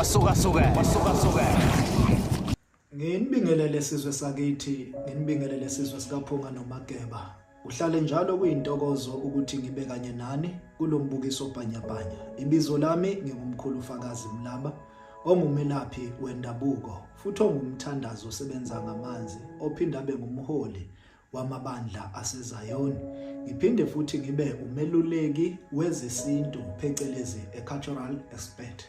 Kwasuka suka kwasuka suka. Nginibingelele sizwe sakithi, nginibingelele sizwe sikaPhunga noMageba. Uhlale njalo kuyintokozo ukuthi ngibe kanye nani kulombukiso bhanyabhanya. Ibizo lami ngingumkhulu Fakazi Mlaba, ongumelaphi wendabuko futhi ongumthandazo osebenza ngamanzi ophinde abe ngumholi wamabandla aseZayoni. Ngiphinde futhi ngibe umeluleki wezesintu phecelezi a cultural expert.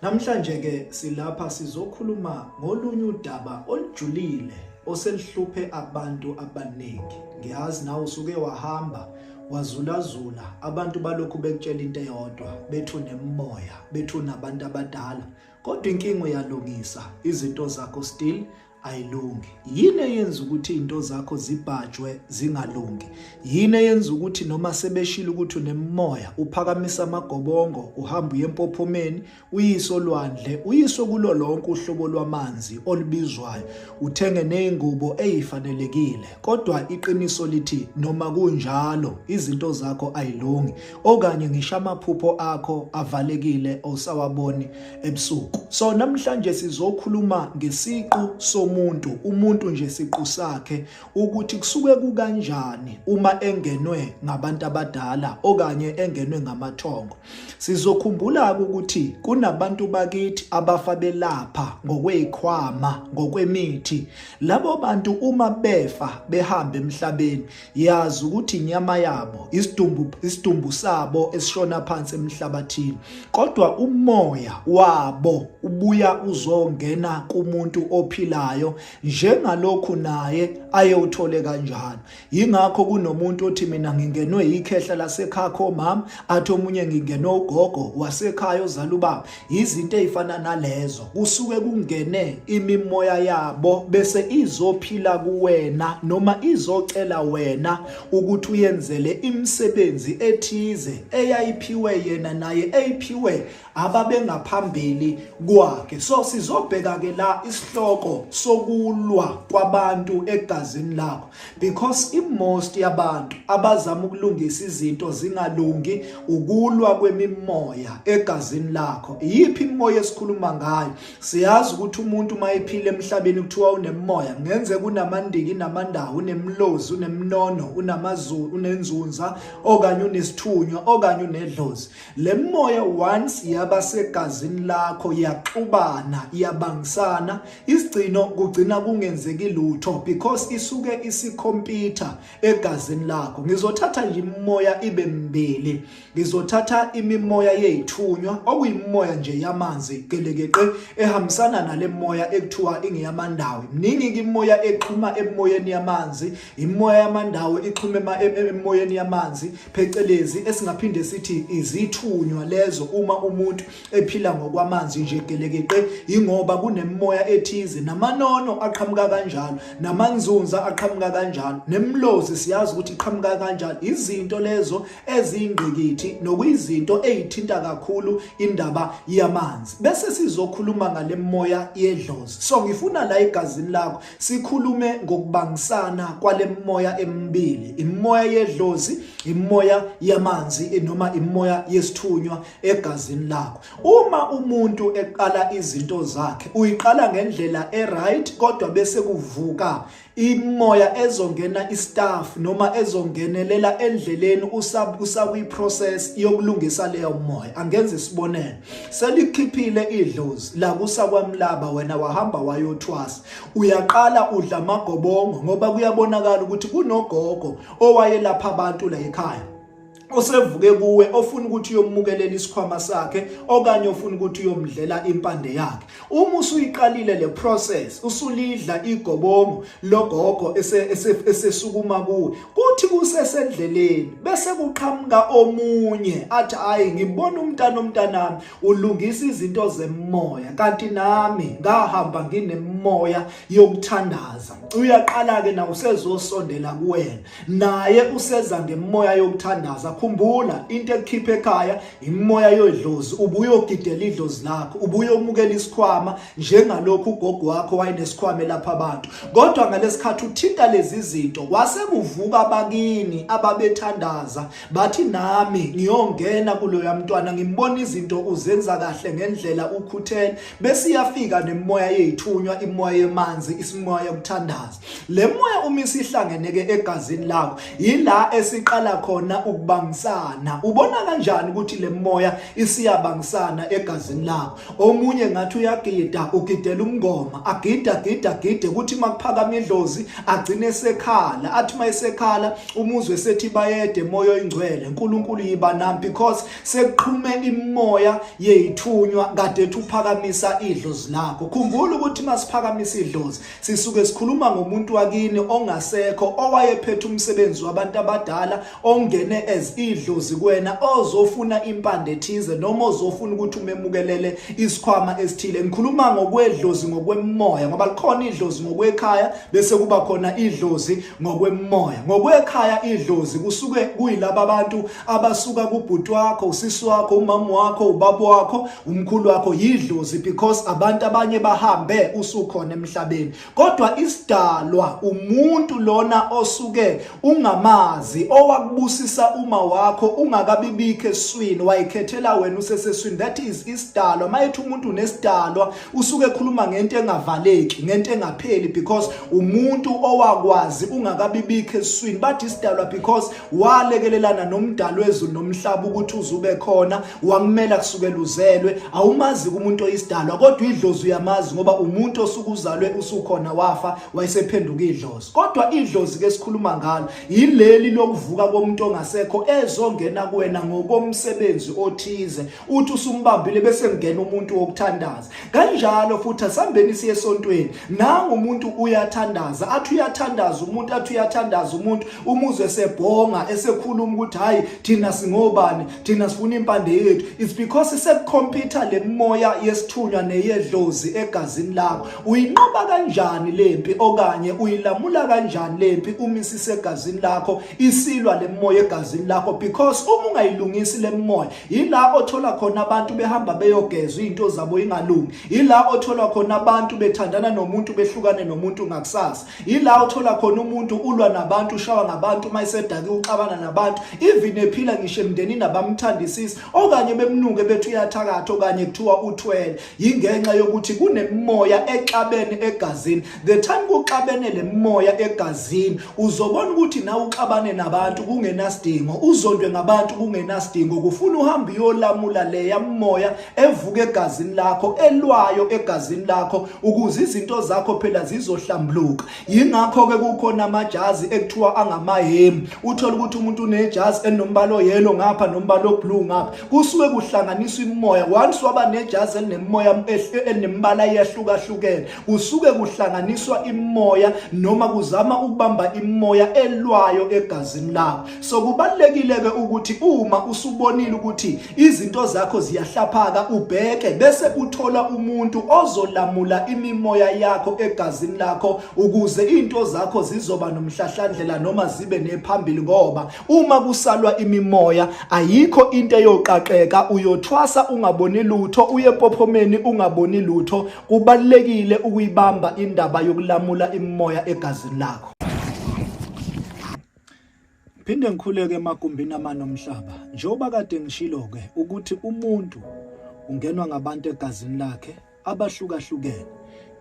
Namhlanje ke silapha sizokhuluma ngolunye udaba olujulile oselihluphe abantu abaningi. Ngiyazi nawe usuke wahamba wazulazula abantu balokhu bekutshela into eyodwa bethu nemimoya bethu nabantu abadala kodwa inkinga uyalungisa izinto zakho still ayilungi. Yini eyenza ukuthi izinto zakho zibhajwe zingalungi? Yini eyenza ukuthi noma sebeshilo ukuthi unemimoya uphakamisa amagobongo uhamba uye empophomeni uyise olwandle uyise kulo lonke uhlobo lwamanzi olubizwayo uthenge nezingubo ezifanelekile kodwa iqiniso lithi noma kunjalo izinto zakho ayilungi okanye ngisho amaphupho akho avalekile awusawaboni ebusuku. So namhlanje sizokhuluma ngesiqu somuntu, umuntu nje siqu sakhe ukuthi kusuke kukanjani uma engenwe ngabantu abadala okanye engenwe ngamathongo. Sizokhumbula ukuthi kunabantu bakithi abafa belapha ngokwezikhwama, ngokwemithi. Labo bantu uma befa behamba emhlabeni yazi ukuthi inyama yabo isidumbu isidumbu sabo esishona phansi emhlabathini kodwa umoya wabo ubuya uzongena kumuntu ophilayo njengalokhu naye ayewuthole kanjalo. Yingakho kunomuntu othi mina ngingenwe yikhehla lasekhakho mama, athi omunye ngingenwe ugogo wasekhaya ozala ubaba. Izinto ezifana nalezo kusuke kungene imimoya yabo bese izophila kuwena noma izocela wena ukuthi uyenzele imisebenzi ethize eyayiphiwe yena naye eyiphiwe ababengaphambili kwakhe. So sizobheka ke la isihloko sokulwa kwabantu egazini lakho because imost yabantu abazama ukulungisa izinto zingalungi ukulwa kwemimoya egazini lakho. Iyiphi imimoya esikhuluma ngayo? Siyazi ukuthi umuntu uma ephila emhlabeni kuthiwa unemimoya, kungenzeka unamandiki namandawo, unemlozi, unemnono, unamazulu, unenzunza okanye unesithunywa okanye unedlozi. Le moya once yaba segazini lakho yaxubana yabangisana isigcino kugcina kungenzeki lutho because isuke isikhompyutha egazini lakho. Ngizothatha nje imimoya ibe mbili, ngizothatha imimoya yeyithunywa okuyimimoya nje yamanzi gelekeqe ehambisana nale moya ekuthiwa ingeyamandawo. Mningi ke imoya exhuma emoyeni yamanzi, imoya yamandawo ixhuma emoyeni yamanzi phecelezi esingaphinde sithi izithunywa lezo uma umuntu ephila ngokwamanzi nje gelekeqe ingoba kunemimoya ethize namanono aqhamuka kanjalo namanzunza aqhamuka kanjalo nemlozi siyazi ukuthi iqhamuka kanjalo izinto lezo eziyingqikithi nokuyizinto ezithinta kakhulu indaba yamanzi bese sizokhuluma ngale moya yedlozi so ngifuna la egazini lakho Sikhulume ngokubangisana kwalemoya emibili, imoya yedlozi, imoya yamanzi noma imoya yesithunywa egazini lakho. Uma umuntu eqala izinto zakhe, uyiqala ngendlela e-right kodwa bese kuvuka imoya ezongena istaff noma ezongenelela endleleni usakwi process yokulungisa leyo moya. Angenza isibonelo, selikhiphile idlozi la kusakwamlaba, wena wahamba wayothwasa, uyaqala udla amagobongo ngoba kuyabonakala ukuthi kunogogo owayelapha abantu la ekhaya osevuke kuwe ofuna ukuthi uyomukelela isikhwama sakhe okanye ofuna ukuthi uyomdlela impande yakhe. Uma usuyiqalile le process usulidla igobongo logogo esesukuma kuwe, kuthi kusesendleleni bese kuqhamuka omunye athi hayi ngibona umntana omntanami ulungisa izinto zemoya kanti nami ngahamba nginemoya yokuthandaza. Uyaqala ke na usezosondela kuwena, naye useza ngemoya yokuthandaza. Khumbula into ekukhipha ekhaya imimoya yodlozi, ubuyogidela idlozi lakho, ubuyomukela isikhwama njengalokhu ugogo wakho wayenesikhwama elapha abantu. Kodwa ngalesikhathi uthinta lezi zinto kwase kuvuka abakini ababethandaza bathi nami ngiyongena kuloya mntwana ngimbona izinto uzenza kahle ngendlela ukhuthele, bese iyafika nemimoya yeyithunywa, imoya yemanzi, isimoya yokuthandaza. Le moya uma isihlangene ke egazini lakho yila esiqala khona ukubangisana. Ubona kanjani ukuthi le moya isiyabangisana egazini lakho? Omunye ngathi uyagida, ugidela umngoma, agida gida gide, kuthi makuphakama idlozi agcine esekhala, athi mayesekhala umuzwe sethi bayede moya oyingcwele, uNkulunkulu yiba nami, because sekuqhume imoya yeyithunywa kade ethi uphakamisa idlozi lakho. Khumbula ukuthi masiphakamisa idlozi sisuke sikhuluma ngomuntu wakini ongasekho owayephethe umsebenzi wabantu abadala ongene as idlozi kuwena, ozofuna impande ethize noma ozofuna ukuthi umemukelele isikhwama esithile. Ngikhuluma ngokwedlozi ngokwemoya, ngoba likhona idlozi ngokwekhaya bese kuba khona idlozi ngokwemoya. Ngokwekhaya idlozi kusuke kuyilaba abantu abasuka kubhuti wakho, usisi wakho, umama wakho, ubaba wakho, umkhulu wakho, yidlozi, because abantu abanye bahambe usukhona emhlabeni. Kodwa isidalwa umuntu lona osuke ungamazi, owakubusisa uma wakho ungakabibikho eswini, wayikhethela wena useseswini, that is isidalwa. Mayethi umuntu unesidalwa usuke ekhuluma ngento engavaleki, ngento engapheli, because umuntu owakwazi ungakabibikho eswini. Bathi isidalwa because walekelelana nomdali wezulu nomhlaba ukuthi uzube khona, wakumela kusukela uzelwe. Awumazi kumuntu oyisidalwa, kodwa idlozi uyamazi ngoba umuntu osuke uzalwe usukhona, wafa wayesephenduka idlozi. Kodwa idlozi ke sikhuluma ngalo yileli lokuvuka komuntu ongasekho ezongena kuwena ngokomsebenzi othize, uthi usumbambile bese ngena umuntu wokuthandaza. Kanjalo futhi asambeni siye esontweni, nangu umuntu uyathandaza, athi uyathandaza umuntu, athi uyathandaza umuntu, umuzwe esebhonga esekhuluma ukuthi hayi thina singobani, thina sifuna impande yethu. It's because sekukhompyutha lemoya yesithunywa neyedlozi egazini lakho. Uyinqoba kanjani lempi okanye uyilamula kanjani lempi uma isisegazini lakho, isilwa lemoya egazini lakho? Because uma ungayilungisi lemoya, yila othola khona abantu behamba beyogezwa izinto zabo ingalungi, yila othola khona abantu bethandana nomuntu behlukane nomuntu ngakusasa, yila othola khona umuntu ulwa nabantu, ushawa ngabantu uma esedake, uxabana nabantu, even ephila ngisho emndenini abamthandisisi okanye bemnuke bethi uyathakatha okanye kuthiwa uthwele. Yingenxa yokuthi kunemimoya exabene egazini. The time kuxabene lemimoya egazini, uzobona ukuthi nawe uxabane nabantu kungenasidingo, uzondwe ngabantu kungenasidingo. Kufuna uhambe uyolamula leya moya evuka egazini lakho, elwayo egazini lakho, ukuze izinto zakho phela zizohlambuluka. Yingakho ke kukhona amajazi ekuthiwa angamahemu. Uthola ukuthi umuntu unejazi enombala oyellow ngapha nombala oblue ngapha, kusuke kuhlanganiswa imimoya. Once waba nejazi elinemimoya elinembala eyahlukahlukene, kusuke kuhlanganiswa imimoya noma kuzama ukubamba imimoya elwayo egazini lakho. So kubalulekile ke ukuthi uma usubonile ukuthi izinto zakho ziyahlaphaka, ubheke bese uthola umuntu ozolamula imimoya yakho egazini lakho, ukuze into zakho zizoba nomhlahlandlela noma zibe nephambili. Ngoba uma kusalwa imimoya ayikho into eyoqaqeka, uyothwasa ungaboni lutho, uye empophomeni ungaboni lutho. Kubalulekile ukuyibamba indaba yokulamula imimoya egazini lakho. Phinde ngikhuleke emagumbini amane omhlaba. Njengoba kade ngishilo-ke ukuthi umuntu ungenwa ngabantu egazini lakhe abahlukahlukene.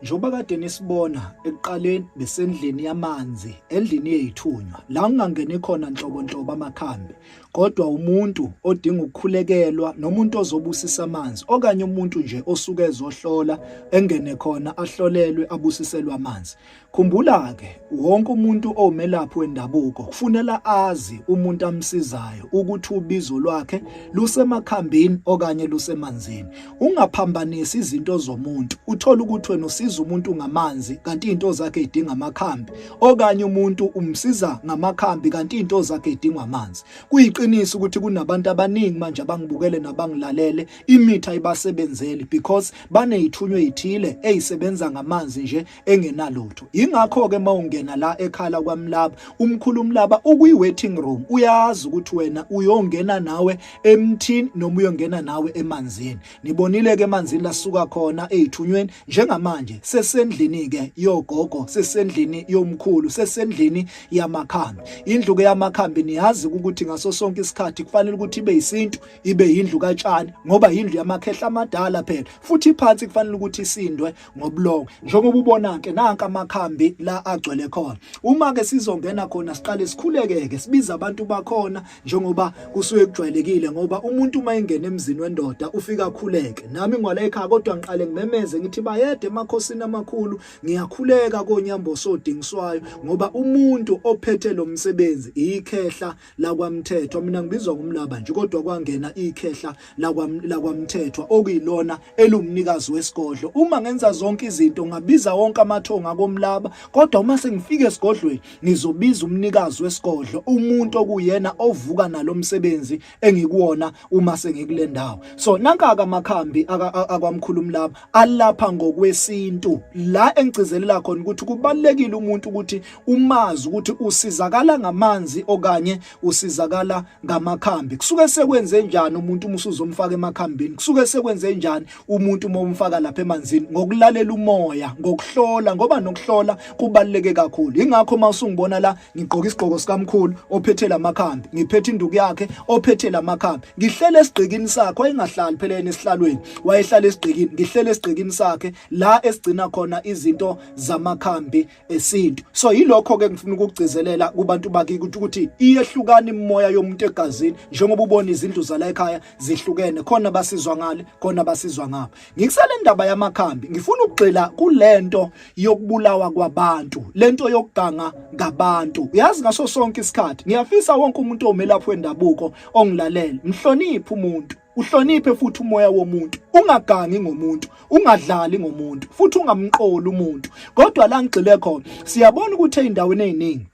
Njengoba kade nisibona ekuqaleni besendlini yamanzi, endlini yeyithunywa, la kungangeni khona nhlobo nhlobo amakhambi, kodwa umuntu odinga ukukhulekelwa nomuntu ozobusisa amanzi okanye umuntu nje osuke ezohlola engene khona ahlolelwe abusiselwe amanzi. Khumbula-ke, wonke umuntu owumelaphi wendabuko kufunela azi umuntu amsizayo ukuthi ubizo lwakhe lusemakhambini okanye lusemanzini. Ungaphambanisi izinto zomuntu, uthole ukuthi wena usiza umuntu ngamanzi kanti izinto zakhe zidinga amakhambi, okanye umuntu umsiza ngamakhambi kanti izinto zakhe zidingwa amanzi. Kuyiqiniso. Kuyiqiniso ukuthi kunabantu abaningi manje abangibukele nabangilalele, imithi ayibasebenzeli because banezithunywa ezithile ezisebenza ngamanzi nje engenalutho. Ingakho-ke uma ungena la ekhala kwaMlaba, umkhulu Mlaba ukwi-waiting room, uyazi ukuthi wena uyongena nawe emthini noma uyongena nawe emanzini. Nibonile-ke emanzini lasuka khona ey'thunyweni, njengamanje sesendlini-ke yogogo, sesendlini yomkhulu, sesendlini yamakhambi. Indlu-ke yamakhambi niyazi ukuthi ngaso sonke isikhathi kufanele ukuthi ibe yisintu, ibe yindlu katshani ngoba yindlu yamakhehla amadala phela, futhi phansi kufanele ukuthi isindwe ngobulongwe. Njengoba ubona ke nanka amakhambi la agcwele khona. Uma ke sizongena khona siqale sikhulekeke, sibiza abantu bakhona njengoba kusuke kujwayelekile, ngoba umuntu uma engena emzini wendoda ufika akhuleke. Nami ngwala ekhaya kodwa ngiqale ngimemeze ngithi bayede emakhosini amakhulu, ngiyakhuleka konyamboso odingiswayo, ngoba umuntu ophethe lo msebenzi ikhehla lakwaMthethwa. Mina ngibizwa ngumlaba nje, kodwa kwangena ikhehla lakwaMthethwa okuyilona elumnikazi wesigodlo. Uma ngenza zonke izinto ngabiza wonke amathonga akomlaba, kodwa uma sengifika esigodlweni ngizobiza umnikazi wesigodlo, umuntu okuyena ovuka nalomsebenzi engikuwona uma sengikule ndawo. So nankaka amakhambi akwamkhulu Mlaba alapha ngokwesintu, la engigcizelela khona ukuthi kubalekile umuntu ukuthi umazi ukuthi usizakala ngamanzi okanye usizakala ngamakhambi. Kusuke sekwenze njani umuntu uma usuzomfaka emakhambini? Kusuke sekwenze njani umuntu uma umfaka lapha emanzini? Ngokulalela umoya, ngokuhlola, ngoba nokuhlola kubaluleke kakhulu. Ingakho uma usungibona la ngigqoka isigqoko sikamkhulu ophethe lamakhambi, ngiphethe induku yakhe ophethe lamakhambi, ngihlele esigqikini sakhe. Wayengahlali phela yena esihlalweni, wayehlala esigqikini. Ngihlele esigqikini sakhe la esigcina khona izinto zamakhambi esintu. So yilokho ke ngifuna ukugcizelela kubantu bakithi ukuthi iyehlukana imimoya yomuntu egazini, njengoba ubona izindlu zala ekhaya zihlukene, khona basizwa ngale, khona basizwa ngapha. Ngikusele indaba yamakhambi, ngifuna ukugxila kulento yokubulawa kwabantu, lento yokuganga ngabantu. Uyazi ngaso sonke isikhathi ngiyafisa wonke umuntu omelaphi wendabuko ongilalele, mhloniphe umuntu, uhloniphe futhi umoya womuntu, ungagangi ngomuntu, ungadlali ngomuntu, futhi ungamqoli umuntu. Kodwa la ngigxile khona, siyabona ukuthi ey'ndaweni ey'ningi,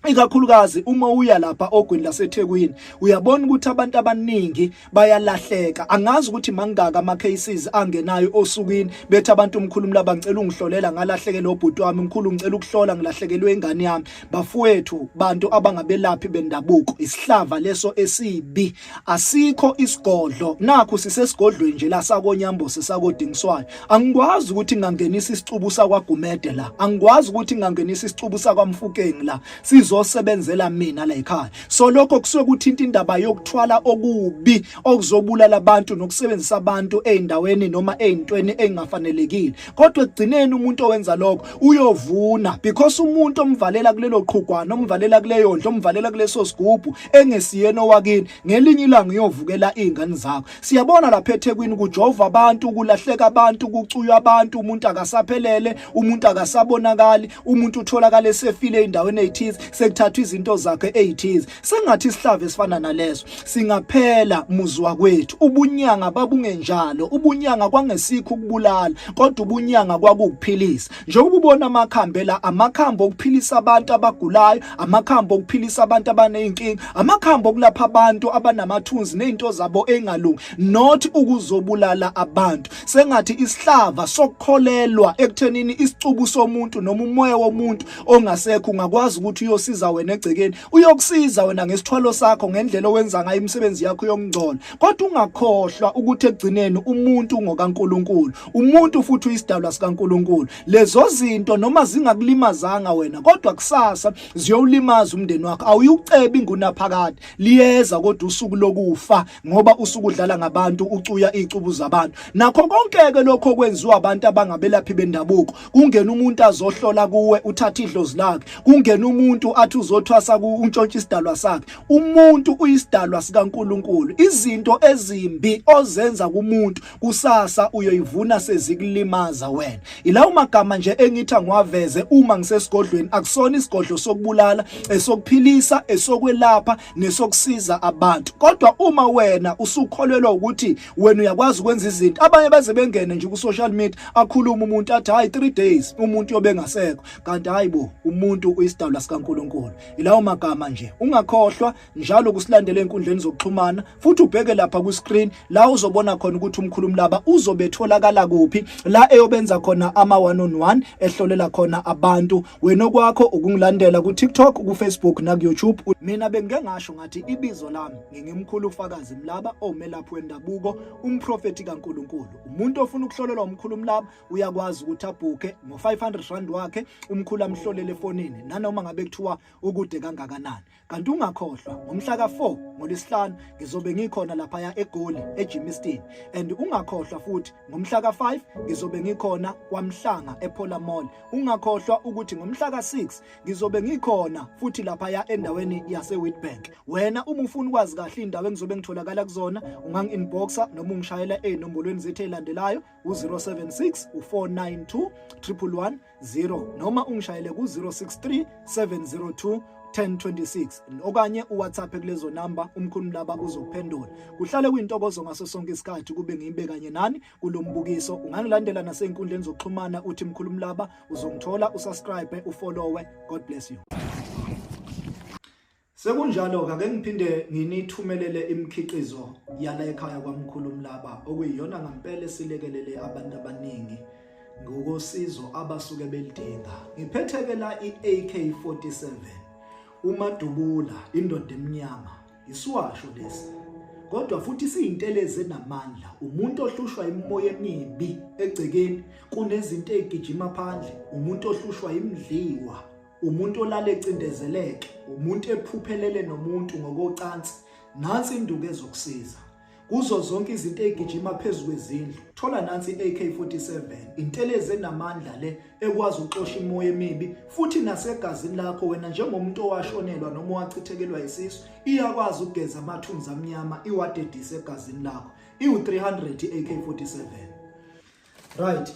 ikakhulukazi uma uya lapha ogwini laseThekwini, uyabona ukuthi abantu abaningi bayalahleka. Angazi ukuthi mangaka ama cases angenayo osukwini bethi abantu, umkhulu Mlaba ngicela ungihlolela ngalahlekela obhuti wami, umkhulu ngicela ukuhlola ngilahlekelwe ingane yami. Bafowethu, bantu abangabelaphi bendabuko, isihlava leso esibi. Asikho isigodlo, nakhu sisesigodlweni nje la sakoNyambose sakodingiswayo. Angikwazi ukuthi ngingangenisa isicubu sakwaGumede la, angikwazi ukuthi ngingangenisa isicubu sakwaMfukeng la sizosebenzela mina la ekhaya. So lokho kusuke kuthinta indaba yokuthwala okubi okuzobulala abantu nokusebenzisa abantu ey'ndaweni noma ey'ntweni ey'ngafanelekile. Kodwa ekugcineni umuntu owenza lokho uyovuna, because umuntu omvalela kulelo qhugwana, omvalela kuleyo ndlu, omvalela kuleso sigubhu engesiyena owakini, ngelinye ilanga uyovukela izingane zakho. Siyabona lapha eThekwini kujova abantu, kulahleka abantu, kucuywa abantu, umuntu akasaphelele, umuntu akasabonakali, umuntu utholakala esefile ey'ndaweni ey'thize, sekuthathwa izinto zakhe ey'thize. Sengathi isihlava esifana naleso singaphela muzi wakwethu. Ubunyanga babungenjalo, ubunyanga kwangesikho ukubulala, kodwa ubunyanga kwakukuphilisa. Njengoba ubona amakhambi la, amakhambi okuphilisa abantu abagulayo, amakhambi okuphilisa abantu abaney'nkinga, amakhambi okulapha abantu abanamathunzi ney'nto zabo ey'ngalungi, not ukuzobulala abantu. Sengathi isihlava sokukholelwa ekuthenini isicubu somuntu noma umoya womuntu ongasekho ungakwazi ukuthi uyosiza wena egcekeni, uyokusiza wena ngesithwalo sakho, ngendlela owenza ngayo imisebenzi yakho yokungcola, kodwa ungakhohlwa ukuthi ekugcineni umuntu ungokaNkulunkulu, umuntu futhi uyisidalwa sikaNkulunkulu. Lezo zinto noma zingakulimazanga wena, kodwa kusasa ziyowulimaza umndeni wakho. Awuyucebi ingunaphakade, liyeza kodwa usuku lokufa, ngoba usuku udlala ngabantu, ucuya izicubu zabantu. Nakho konke-ke lokho okwenziwa abantu abangabelaphi bendabuko, kungena umuntu azohlola kuwe, uthatha idlozi lakhe, kungena umuntu athi uzothwasa untshontsha isidalwa sakhe. Umuntu uyisidalwa sikaNkulunkulu. Izinto ezimbi ozenza kumuntu kusasa uyoyivuna sezikulimaza wena. Ilawo magama nje engithi angiwaveze uma ngisesigodlweni. Akusona isigodlo sokubulala, esokuphilisa, esokwelapha nesokusiza abantu. Kodwa uma wena usukholelwa ukuthi wena uyakwazi ukwenza izinto, abanye baze bengene nje ku-social media, akhuluma umuntu athi hayi 3 days umuntu yobe engasekho, kanti hayi bo, umuntu uyisidalwa sikaNkulunkulu. kaNkuluNkulu. Ilawo magama nje. Ungakhohlwa njalo ukusilandela ezinkundleni zokuxhumana futhi ubheke lapha ku screen la uzobona khona ukuthi umkhulu Mlaba uzobe etholakala kuphi la eyobenza khona ama one on one ehlolela khona abantu. Wena okwakho ukungilandela ku TikTok, ku Facebook na ku YouTube. Mina bengike ngasho ngathi ibizo lami ngingimkhulu uFakazi Mlaba omelaphi wendabuko, umprofeti kaNkuluNkulu. Umuntu ofuna ukuhlolelwa umkhulu Mlaba uyakwazi ukuthi abhukhe ngo-500 rand wakhe, umkhulu amhlolele efonini nanoma ngabe kuthiwa ukude kangakanani. Kanti ungakhohlwa ngomhla ka-4 ngoLwesihlanu ngizobe ngikhona laphaya eGoli eGermiston, and ungakhohlwa futhi ngomhla ka-5 ngizobe ngikhona kwaMhlanga ePhola Mall. Ungakhohlwa ukuthi ngomhla ka-6 ngizobe ngikhona futhi laphaya endaweni yaseWitbank. Wena uma ufuna ukwazi kahle indawo engizobe ngitholakala kuzona, ungangi-inboxa noma ungishayela ey'nombolweni zethu ey'landelayo u-076 u-492 110 noma ungishayele ku-063 702 1026 okanye uWhatsApp kulezo namba, umkhulu Mlaba uzokuphendula. Kuhlale kuyintokozo ngaso sonke isikhathi kube ngibe kanye nani kulombukiso. Ungangilandela nasey'nkundleni zokuxhumana uthi Mkhulu Mlaba, uzongithola, usubscribe, ufollowe. God bless you. Sekunjalo-ke, ake ngiphinde nginithumelele imikhiqizo yala ekhaya kwaMkhulu Mlaba okuyiyona ngampela esilekelele abantu abaningi ngokosizo abasuke belidinga. Ngiphethe-ke la i-AK-47 uMadubula, indoda emnyama, isiwasho lesi kodwa futhi siyintelezi enamandla. Umuntu ohlushwa imimoya emibi egcekeni, kunezinto ezigijima phandle, umuntu ohlushwa imidliwa, umuntu olala ecindezeleke, umuntu ephuphelele nomuntu ngokocansi, nansi induku ezokusiza kuzo zonke izinto ezigijima phezu kwezindlu. Thola nansi i-AK47, intelezi enamandla le ekwazi ukuxosha imoya emibi futhi nasegazini lakho wena njengomuntu owashonelwa noma owachithekelwa isisu, iyakwazi ukugeza amathunzi amnyama iwadedise egazini lakho. Iwu-300 i-AK47. Right.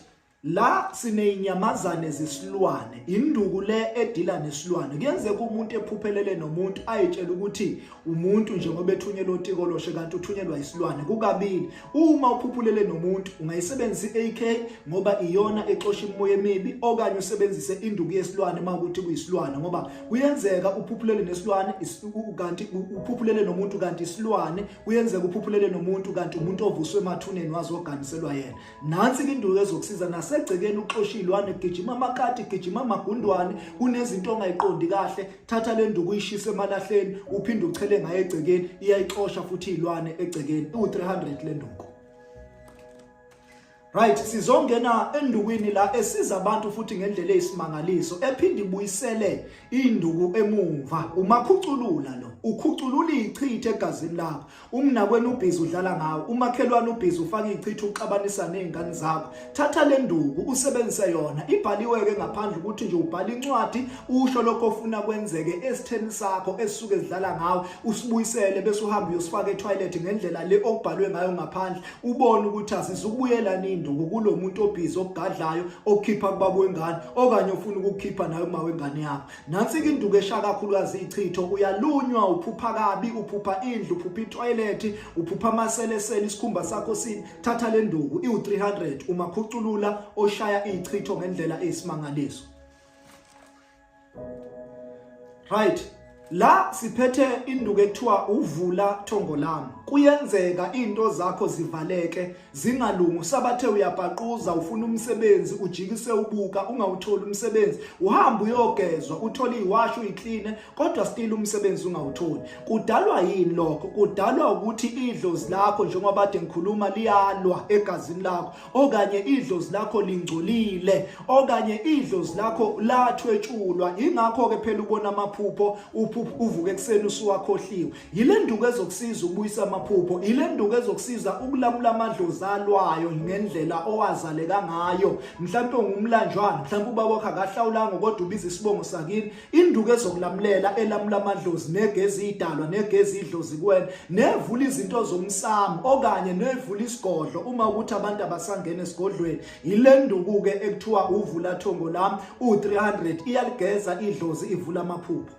La sinezinyamazane zesilwane, induku le edila nesilwane. Kuyenzeka umuntu ephuphelele nomuntu ayitshela ukuthi umuntu njengoba ethunyelwa otikoloshe kanti uthunyelwa isilwane. Kukabili. Uma uphuphulele nomuntu ungayisebenzisa i-AK ngoba iyona exosha imimoya emibi, okanye usebenzise induku yesilwane uma ukuthi kuyisilwane, ngoba kuyenzeka uphuphulele nesilwane kanti uphuphulele nomuntu kanti isilwane, kuyenzeka uphuphulele nomuntu kanti umuntu ovuswe emathuneni wazoganiselwa yena. Nansi ke induku ezokusiza nasegcekeni uxosha izilwane, gijima amakati, gijima amagundwane, kunezinto ongayiqondi kahle, thatha le nduku uyishise emalahleni, uphinde uchele ngayo egcekeni, iyayixosha futhi izilwane egcekeni. Iwu-300 le nduku. Right, sizongena endukwini la esiza abantu futhi ngendlela eyisimangaliso ephinde ibuyisele induku emumva. Umakhuculula lo, ukhuculula ichithe egazini lakho. Umnakwenu ubhizi udlala ngawo, umakhelwane ubhizi ufaka ichitho uxabanisa nezingane zakho. Thatha le nduku usebenzise yona. Ibhaliwe ke ngaphandle ukuthi nje ubhala incwadi usho lokho ofuna kwenzeke esitheni sakho esisuke sidlala ngawe, usibuyisele bese uhamba uyosifaka etoilet ngendlela le okubhalwe ngayo ngaphandle, ubone ukuthi asizukubuyela nini induku kulomuntu obhizi ogadlayo okukhipha kubaba wengane okanye ofuna ukukhipha nawe kuma wengane yakho. Nansi-ke induku esha kakhulukazi ichitho, uyalunywa, uphupha kabi, uphupha indlu, uphupha itoilet, uphupha amaselesele, isikhumba sakho sibi. Thatha le nduku iwu-300 umakhuculula oshaya ichitho ngendlela eyisimangaliso. Right. La siphethe induku ekuthiwa uvula thongo lami. Kuyenzeka into zakho zivaleke zingalungi, usabathe uyapaquza, ufuna umsebenzi, ujikise ubuka ungawutholi umsebenzi, uhamba uyogezwa uthole iwashi uyikline kodwa still umsebenzi ungawutholi. Kudalwa yini lokho? Kudalwa ukuthi idlozi lakho njengoba bade ngikhuluma liyalwa egazini lakho, okanye idlozi lakho lingcolile, okanye idlozi lakho lathwetshulwa. Ingakho ke phela ubona amaphupho, uphupho uvuke ekuseni usuwakhohliwe. Yile nduku ezokusiza ukubuyisa amaphupho, yile nduku ezokusiza ukulamula amadlozi alwayo ngendlela owazaleka ngayo. Mhlawumbe ungumlanjwana, mhlawumbe ubaba wakho akahlawulanga kodwa ubiza isibongo sakini. Induku ezokulamulela elamula amadlozi negezi idalwa negezi idlozi kuwena, nevula izinto zomsamo okanye nevula isigodlo uma ukuthi abantu abasangena esigodlweni. Yile nduku ke ekuthiwa uvula thongo lami u300, iyaligeza idlozi, ivula amaphupho.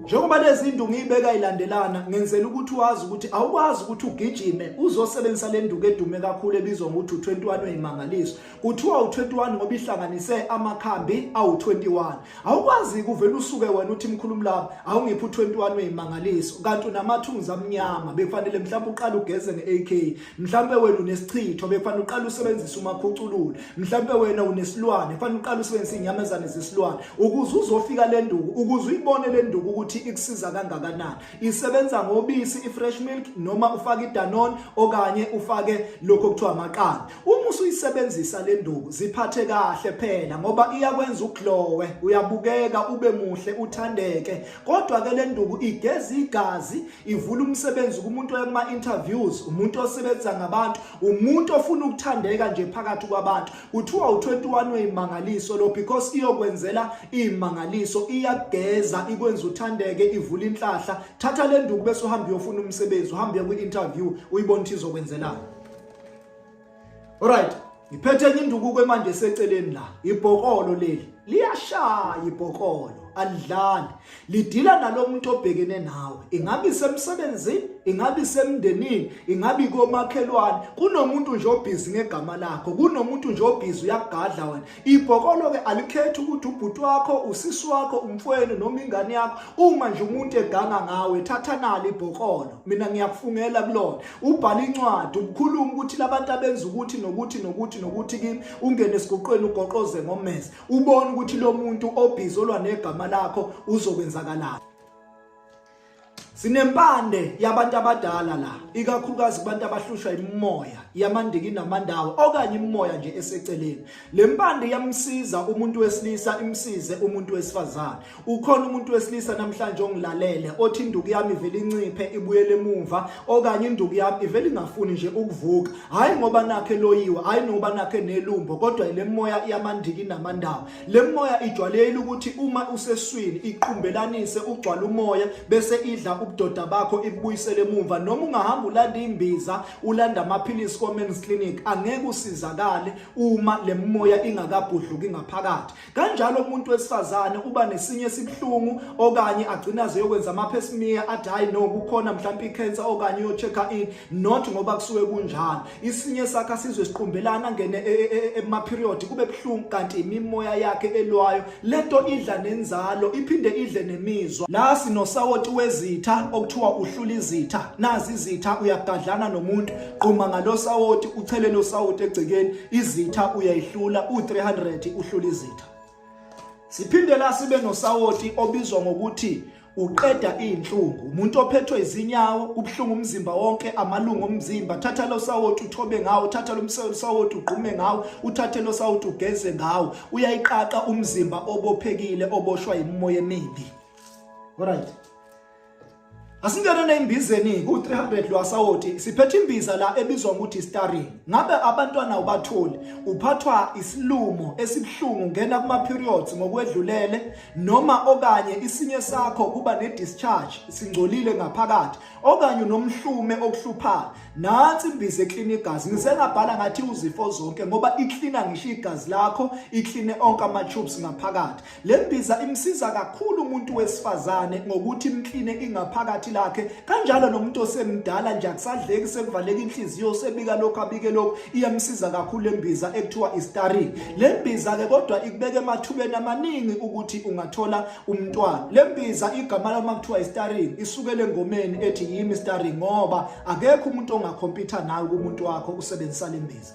Njengoba lezi nduku ngiyibeka ilandelana ngenzela ukuthi wazi ukuthi awukwazi ukuthi ugijime uzosebenzisa le nduku edume kakhulu ebizwa ngokuthi u21 weyimangaliso. Kuthiwa u21 ngoba ihlanganise amakhambi awu21. Awukwazi kuvela usuke wena uthi mkhulu mlabo awungiphi u21 weyimangaliso kanti unamathunzi amnyama bekufanele mhlawumbe uqale ugeze ngeAK, mhlawumbe wena unesichitho bekufanele uqale usebenzise umakhuculula, mhlawumbe wena unesilwane kufanele uqale usebenzise inyamazane zesilwane ukuze uzofika le nduku, ukuze uyibone le nduku ukuthi ikusiza kangakanani. Isebenza ngobisi i-fresh milk noma ufake iDanone okanye ufake lokho okuthiwa amaqanda. Uma usuyisebenzisa le nduku ziphathe kahle phela ngoba iyakwenza uglowe, uyabukeka ube muhle uthandeke. Kodwa ke le nduku igeza igazi, ivula umsebenzi kumuntu oya kuma-interviews, umuntu osebenza ngabantu, umuntu ofuna ukuthandeka nje phakathi kwabantu. Kuthiwa u21 weyimangaliso lo because iyokwenzela imangaliso, iyageza, ikwenza uthandeke, ivula inhlahla. Thatha le nduku bese uhamba uyofuna umsebenzi, uhambe uye kwi-interview uyibone ukuthi izokwenzelani. Alright, ngiphethe enye induku ke manje seceleni la. Ibhokolo leli liyashaya ibhokolo, alidlali. Lidila nalomuntu obhekene nawe. Ingabe isemsebenzini, ingabe isemndenini, ingabe komakhelwane. Kunomuntu nje obhizi ngegama lakho, kunomuntu nje obhizi uyakugadla wena. Ibhokolo ke alikhethi ukuthi ubhuti wakho, usisi wakho, umfwenu noma ingane yakho. Uma nje umuntu eganga ngawe, thatha nalo ibhokolo. Mina ngiyakufungela kulona. Ubhala incwadi ukhuluma ukuthi labantu abenza ukuthi nokuthi nokuthi nokuthi kimi, ungene esiguqweni ugoqoze ngommese. Ubone ukuthi lo muntu obhizi olwa negama lakho uzokwenzakalani. Sinempande yabantu abadala la, ikakhulukazi kubantu abahlushwa imimoya yamandiki namandawo okanye imimoya nje eseceleni. Le mpande iyamsiza umuntu wesilisa, imsize umuntu wesifazane. Ukhona umuntu wesilisa namhlanje ongilalele othi induku yami ivele inciphe ibuyele emumva okanye induku yami ivele ingafuni nje ukuvuka. Hayi ngoba nakhe loyiwe, hayi ngoba nakhe nelumbo, kodwa ile moya yamandiki namandawo. Le moya ijwayele ukuthi uma useswini iqumbelanise ugcwala umoya bese idla ubudoda bakho ikubuyisele emumva. Noma ungahamba ulanda imbiza, ulanda amaphilisi ko Men's Clinic, angeke usizakale uma le moya ingakabhudluki ngaphakathi. Kanjalo umuntu wesifazane uba nesinye esibuhlungu okanye agcina aze yokwenza amaphesimiya athi hayi no kukhona mhlawumbe icancer okanye uyocheck-a in, not ngoba kusuke kunjalo. Isinye sakhe asizwe siqumbelana angene ema-period kube buhlungu kanti imimoya yakhe elwayo. Lento idla nenzalo iphinde idle nemizwa. La sinosawoti wezitha okuthiwa uhlula izitha. Nazi izitha uyagadlana nomuntu, quma ngalo sawoti uchele lo sawoti egcekeni, izitha uyayihlula u300 uhlula izitha. Siphinde la sibe nosawoti obizwa ngokuthi uqeda izinhlungu. Umuntu ophethwe izinyawo, kubuhlungu umzimba wonke, amalungu omzimba, thatha lo sawoti uthobe ngawo, thatha lo sawoti ugqume ngawo, uthathe lo sawoti ugeze ngawo. Uyayiqaqa umzimba obophekile oboshwa imimoya emibi. Alright. Asingene neimbizeni ku-300 lwasawoti siphethe imbiza la ebizwa ngokuthi starring. Ngabe abantwana ubatholi uphathwa isilumo esibuhlungu ngena kuma periods ngokwedlulele noma okanye isinye sakho kuba ne discharge singcolile ngaphakathi okanye unomhlume okuhluphayo. Nansi imbiza eklina igazi. Ngize ngabhala ngathi uzifo zonke ngoba iklina ngisho igazi lakho, ikline onke ama tubes ngaphakathi. Le mbiza imsiza kakhulu umuntu wesifazane ngokuthi imkline ingaphakathi lakhe, kanjalo nomuntu osemdala nje akusadleki sekuvaleka inhliziyo sebika lokhu abike lokhu, iyamsiza kakhulu le mbiza ekuthiwa istarin. Le mbiza ke kodwa ikubeka emathubeni amaningi ukuthi ungathola umntwana. Le mbiza igama lama kuthiwa istarin isukele engomeni ethi yimi staring ngoba akekho umuntu ongakhompyutha nawe kumuntu wakho usebenzisa le mbiza.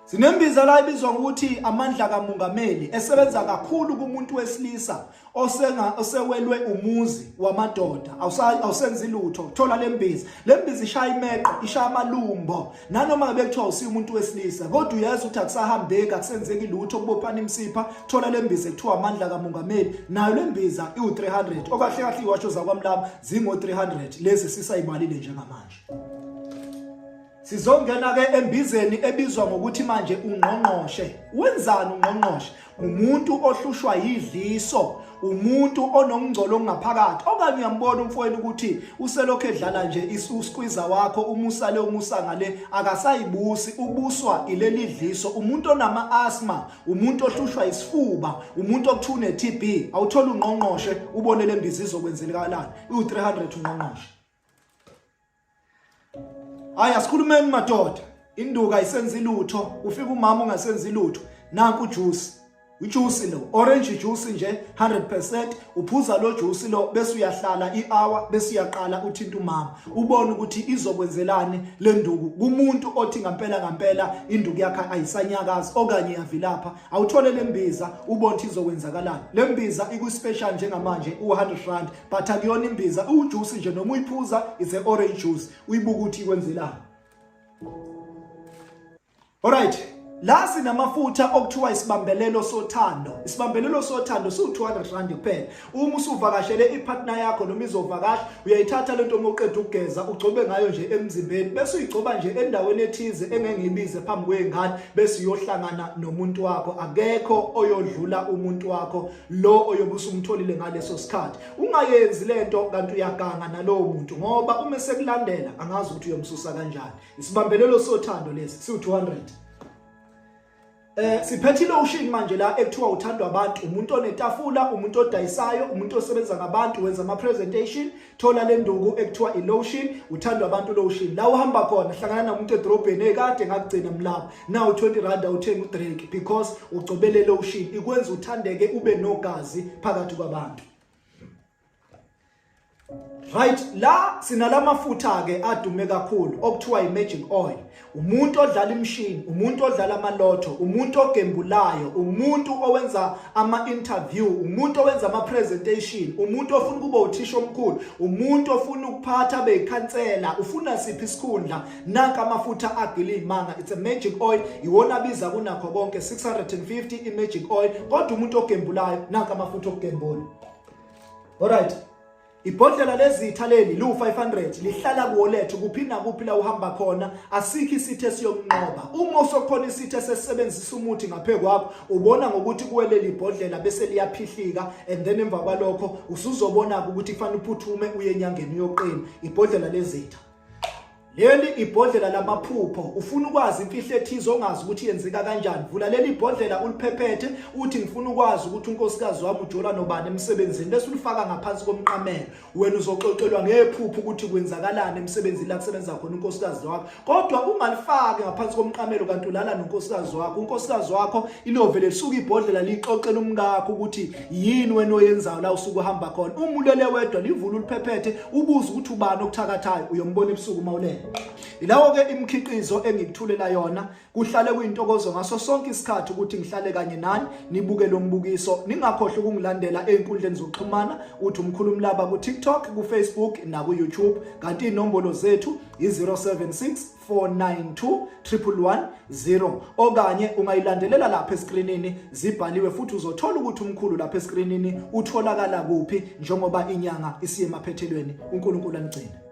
Sinembiza la ebizwa ngokuthi amandla kamongameli esebenza kakhulu kumuntu wesilisa osenga osewelwe umuzi wamadoda awusenzi lutho. Thola lembiza, lembiza ishaya imeqo, ishaya amalumbo, nanoma bekuthiwa usiyo umuntu wesilisa kodwa uyazi ukuthi akusahambeki, akusenzeki lutho, kubophana imsipha. Thola lembiza ekuthiwa amandla kamongameli, nayo lembiza iwu-300 okahle kahle iwasho zakwamlama zingo-300 lezi sisayibalile njengamanje. Sizongena ke embizeni ebizwa ngokuthi manje ungqongqoshe. Wenzani ungqongqoshe? Umuntu ohlushwa yidliso, umuntu onomngcolo ongaphakathi. Okanye uyambona umfowenu ukuthi uselokhu edlala nje uskwiza wakho, umusa le umusa ngale, akasayibusi, ubuswa ileli dliso. Umuntu onama asthma, umuntu ohlushwa isifuba, umuntu okuthiwa une-TB, awuthola ungqongqoshe ubone lembiza izokwenzekalani. Iwu-300 ungqongqoshe. Hayi asikhulumeni madoda. Induku ayisenzi lutho, ufika umama ongasenzi lutho. Nanku ujuice. Ujuice lo, orange juice nje 100% uphuza lo juice lo bese uyahlala ihour bese uyaqala uthinta umama. Ubone ukuthi izokwenzelani le nduku kumuntu othi ngampela ngampela induku yakhe ayisanyakazi okanye iyavilapha. Awuthole lembiza ubone ukuthi izokwenzakalani. Lembiza iku special njengamanje u100 rand but akuyona imbiza ujuice nje noma uyiphuza it's a orange juice uyibuka ukuthi ikwenzelani Alright la sinamafutha okuthiwa isibambelelo sothando. Isibambelelo sothando siwu-200 rand kuphela. Uma usuvakashele ipartner yakho noma izovakasha, uyayithatha lento uma uqeda ukugeza ugcobe ngayo nje emzimbeni, bese uyigcoba nje endaweni ethize engengiyibize phambi kwey'ngane, bese uyohlangana nomuntu wakho. Akekho oyodlula umuntu wakho lo oyobe usumtholile ngaleso sikhathi. Ungayenzi lento kanti uyaganga nalowo muntu ngoba uma esekulandela angazi ukuthi uyomsusa kanjani. Isibambelelo sothando lesi siwu-200. Siphethe ilotion manje la ekuthiwa uthandwa abantu, umuntu onetafula, umuntu odayisayo, umuntu osebenza ngabantu, wenza ama presentation, thola le nduku ekuthiwa ilotion, uthandwa abantu lotion. La uhamba khona hlangana nomuntu edrobheni ekade ngakugcina mlapha. Now 20 rand awuthenga udrink because ugcobele lotion ikwenza uthandeke ube nogazi phakathi kwabantu. Right la sinalamafutha ke adume kakhulu okuthiwa imagic oil. Umuntu odlala imishini, umuntu odlala amalotho, umuntu ogembulayo, umuntu owenza ama interview, umuntu owenza ama presentation, umuntu ofuna ukuba uthisha omkhulu, umuntu ofuna ukuphatha beyikhansela, ufuna siphi isikhundla, nanka amafutha agila imanga. It's a magic oil, iwona abiza kunakho konke 650 i magic oil, kodwa umuntu ogembulayo nanka amafutha okugembula. Alright. Ibhodlela lezitha leli liwu-500 lihlala kuwolethe kuphi nakuphi la uhamba khona, asikho isitha esiyomnqoba. Uma usokhona isitha esesebenzisa umuthi ngaphe kwakho, ubona ngokuthi kuweleli ibhodlela bese liyaphihlika and then emva kwalokho usuzobona ukuthi kufanele uphuthume uye enyangeni uyoqina. Ibhodlela lezitha leli ibhodlela lamaphupho. Ufuna ukwazi imfihlo ethize ongazi ukuthi yenzeka kanjani, vula leli ibhodlela uliphephethe uthi ngifuna ukwazi ukuthi unkosikazi wami ujola nobani emsebenzini, bese ulifaka ngaphansi komqamelo. Wena uzoxoxelwa ngephupho ukuthi kwenzakalani emsebenzini la kusebenza khona unkosikazi wakho, kodwa ungalifaki ngaphansi komqamelo kanti ulala nonkosikazi wakho. Unkosikazi wakho ilovele lisuka ibhodlela lixoxela umkakho ukuthi yini wena oyenzayo la usuke uhamba khona. Uma ulele wedwa livule uliphephethe ubuze ukuthi ubani okuthakathayo, uyombona ebusuku uma ulele. Ilawo-ke imikhiqizo engikuthulela yona. Kuhlale kuyintokozo ngaso sonke isikhathi ukuthi ngihlale kanye nani nibuke lo mbukiso. Ningakhohlwa ukungilandela ey'nkundleni zokuxhumana, uthi uMkhulu Mlaba ku-TikTok, ku-Facebook naku-YouTube, kanti iy'nombolo zethu i-076 492 110 okanye ungayilandelela lapha eskrinini, zibhaliwe futhi uzothola ukuthi umkhulu lapha eskrinini utholakala kuphi njengoba inyanga isiye emaphethelweni. uNkulunkulu anigcine.